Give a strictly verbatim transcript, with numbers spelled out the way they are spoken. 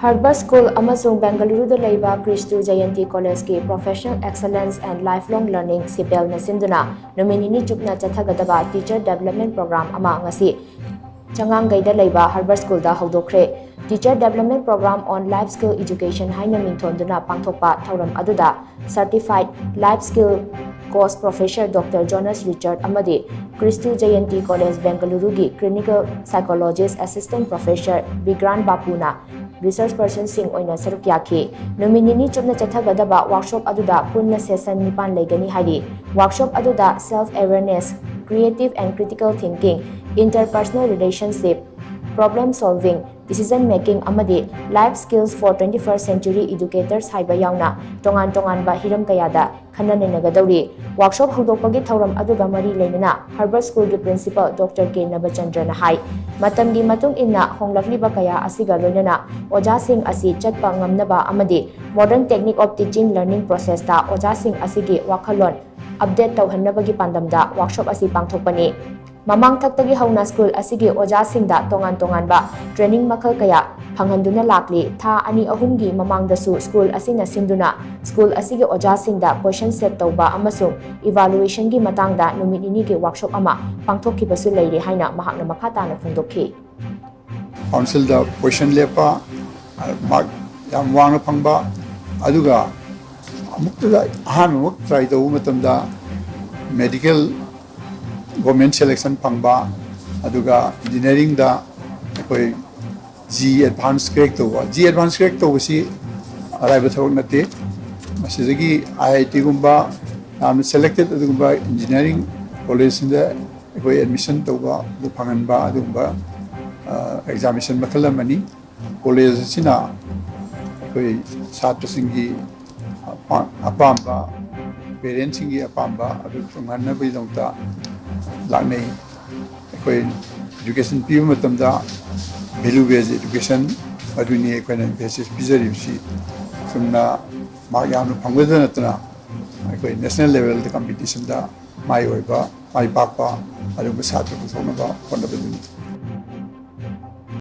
Herbert School ꯑꯃꯁꯨꯡ ꯕꯦꯡꯒꯂꯨꯔꯨꯗ ꯂꯩꯕ ꯀ꯭ꯔꯤꯁꯇꯨ ꯖꯌꯟꯇꯤ ꯀꯣꯂꯦꯖꯀꯤ Professional Excellence and Lifelong Learning, ꯁꯤꯄꯦꯜꯅ ꯁꯤꯟꯗꯨꯅ ꯅꯨꯃꯤꯠ ꯅꯤꯅꯤ ꯆꯨꯞꯅ ꯆꯠꯊꯒꯗꯕ Teacher Development Program ꯑꯃ ꯉꯁꯤ ꯆꯉꯥꯡꯒꯩꯗ ꯂꯩꯕ Herbert Schoolꯗ ꯍꯧꯗꯣꯛꯈ꯭ꯔꯦ꯫ Teacher Development Program on Life Skill Education ꯍꯥꯏꯅ ꯃꯤꯡꯊꯣꯟꯗꯨꯅ ꯄꯥꯡꯊꯣꯛꯄ ꯊꯧꯔꯝ ꯑꯗꯨꯗ Certified Life Skill Coach Professor Doctor Jonas Richard ꯑꯃꯗꯤ ꯀ꯭ꯔꯤꯁꯇꯨ ꯖꯌꯟꯇꯤ ꯀꯣꯂꯦꯖ ꯕꯦꯡꯒꯂꯨꯔꯨꯒꯤ Clinical Psychologist Assistant Professor ꯕꯤꯒ꯭ꯔꯥꯟ ꯕꯥꯄꯨꯅ Resource Personꯁꯤꯡ ꯑꯣꯏꯅ ꯁꯔꯨꯛ ꯌꯥꯈꯤ꯫ ꯅꯨꯃꯤꯠ ꯅꯤꯅꯤ ꯆꯨꯞꯅ ꯆꯠꯊꯒꯗꯕ workshop ꯑꯗꯨꯗ ꯄꯨꯟꯅ session ꯅꯤꯄꯥꯟ ꯂꯩꯒꯅꯤ ꯍꯥꯏꯔꯤ꯫ Workshop ꯑꯗꯨꯗ Self Awareness, Creative and Critical Thinking, Interpersonal Relationship, Problem Solving, Decision Making ꯑꯃꯗꯤ Life Skills for Twenty-first Century Educators ꯍꯥꯏꯕ ꯌꯥꯎꯅ ꯇꯣꯉꯥꯟ ꯇꯣꯉꯥꯟꯕ ꯍꯤꯔꯝ ꯀꯌꯥꯗ ꯈꯟꯅ ꯅꯩꯅꯒꯗꯧꯔꯤ꯫ Workshop ꯍꯧꯗꯣꯛꯄꯒꯤ ꯊꯧꯔꯝ ꯑꯗꯨꯒ ꯃꯔꯤ ꯂꯩꯅꯅ Herbert Schoolꯒꯤ Principal Doctor ꯀꯦ ꯅꯕꯆꯟꯗ꯭ꯔꯅ ꯍꯥꯏ, ꯃꯇꯝꯒꯤ ꯃꯇꯨꯡ ꯏꯟꯅ ꯍꯣꯡꯂꯛꯂꯤꯕ ꯀꯌꯥ ꯑꯁꯤꯒ ꯂꯣꯏꯅꯅ ꯑꯣꯖꯥꯁꯤꯡ ꯑꯁꯤ ꯆꯠꯄ ꯉꯝꯅꯕ ꯑꯃꯗꯤ Modern Technique of Teaching Learning Processꯇ ꯑꯣꯖꯥꯁꯤꯡ ꯑꯁꯤꯒꯤ ꯋꯥꯈꯜꯂꯣꯟ update ꯇꯧꯍꯟꯅꯕꯒꯤ ꯄꯥꯟꯗꯝꯗ workshop ꯑꯁꯤ ꯄꯥꯡꯊꯣꯛꯄꯅꯤ꯫ ꯃꯃꯥꯡ ꯊꯛꯇꯒꯤ ꯍꯧꯅ school ꯑꯁꯤꯒꯤ ꯑꯣꯖꯥꯁꯤꯡꯗ ꯇꯣꯉꯥꯟ ꯇꯣꯉꯥꯟꯕ training ꯃꯈꯜ ꯀꯌꯥ ꯐꯪꯍꯟꯗꯨꯅ ꯂꯥꯛꯂꯤ꯫ ꯊꯥ ꯑꯅꯤ ꯑꯍꯨꯝꯒꯤ ꯃꯃꯥꯡꯗꯁꯨ school ꯑꯁꯤꯅ ꯁꯤꯟꯗꯨꯅ school ꯑꯁꯤꯒꯤ ꯑꯣꯖꯥꯁꯤꯡꯗ question set ꯇꯧꯕ ꯑꯃꯁꯨꯡ evaluationꯒꯤ ꯃꯇꯥꯡꯗ ꯅꯨꯃꯤꯠ ꯅꯤꯅꯤꯒꯤ workshop ꯑꯃ ꯄꯥꯡꯊꯣꯛꯈꯤꯕꯁꯨ ꯂꯩꯔꯤ ꯍꯥꯏꯅ ꯃꯍꯥꯛꯅ ꯃꯈꯥ ꯇꯥꯅ ꯐꯣꯡꯗꯣꯛꯈꯤ꯫ Councilꯗ question ꯂꯦꯞꯄ, mark ꯌꯥꯝ ꯋꯥꯡꯅ ꯐꯪꯕ, ꯑꯗꯨꯒ ꯑꯃꯨꯛꯇꯗ ꯑꯍꯥꯟꯕꯃꯛ try ꯇꯧꯕ ꯃꯇꯝꯗ medical government selection ꯐꯪꯕ, ꯑꯗꯨꯒ engineeringꯗ ꯑꯩꯈꯣꯏ G advance crack ꯇꯧꯕ꯫ G advance crack ꯇꯧꯕꯁꯤ ꯑꯔꯥꯏꯕ ꯊꯕꯛ ꯅꯠꯇꯦ꯫ ꯃꯁꯤꯗꯒꯤ IITꯒꯨꯝꯕ ꯌꯥꯝꯅ selected ꯑꯗꯨꯒꯨꯝꯕ engineering collegeꯁꯤꯡꯗ ꯑꯩꯈꯣꯏ admission ꯇꯧꯕ, ꯑꯗꯨ ꯐꯪꯍꯟꯕ ꯑꯗꯨꯒꯨꯝꯕ examination ꯃꯈꯜ ꯑꯃꯅꯤ꯫ College ꯑꯁꯤꯅ ꯑꯩꯈꯣꯏ ꯁꯥꯇ꯭ꯔꯁꯤꯡꯒꯤ ꯑꯄꯥꯝꯕ, parentꯁꯤꯡꯒꯤ ꯑꯄꯥꯝꯕ ꯑꯗꯨ ꯇꯨꯡꯍꯟꯅꯕꯒꯤꯗꯃꯛꯇ ꯂꯥꯛꯅꯩ꯫ ꯑꯩꯈꯣꯏ education ꯄꯤꯕ ꯃꯇꯝꯗ value based education ꯑꯗꯨꯅꯤ ꯑꯩꯈꯣꯏꯅ emphasis ꯄꯤꯖꯔꯤꯕꯁꯤ꯫ ꯆꯨꯝꯅ mark ꯌꯥꯝꯅ ꯐꯪꯕꯗ ꯅꯠꯇꯅ ꯑꯩꯈꯣꯏ national levelꯗ competitionꯗ ꯃꯥꯏ ꯑꯣꯏꯕ, ꯃꯥꯏ ꯄꯥꯛꯄ ꯑꯗꯨꯒꯨꯝꯕ ꯁꯥꯇ꯭ꯔ ꯄꯨꯊꯣꯛꯅꯕ ꯍꯣꯠꯅꯕꯗꯨꯅꯤ꯫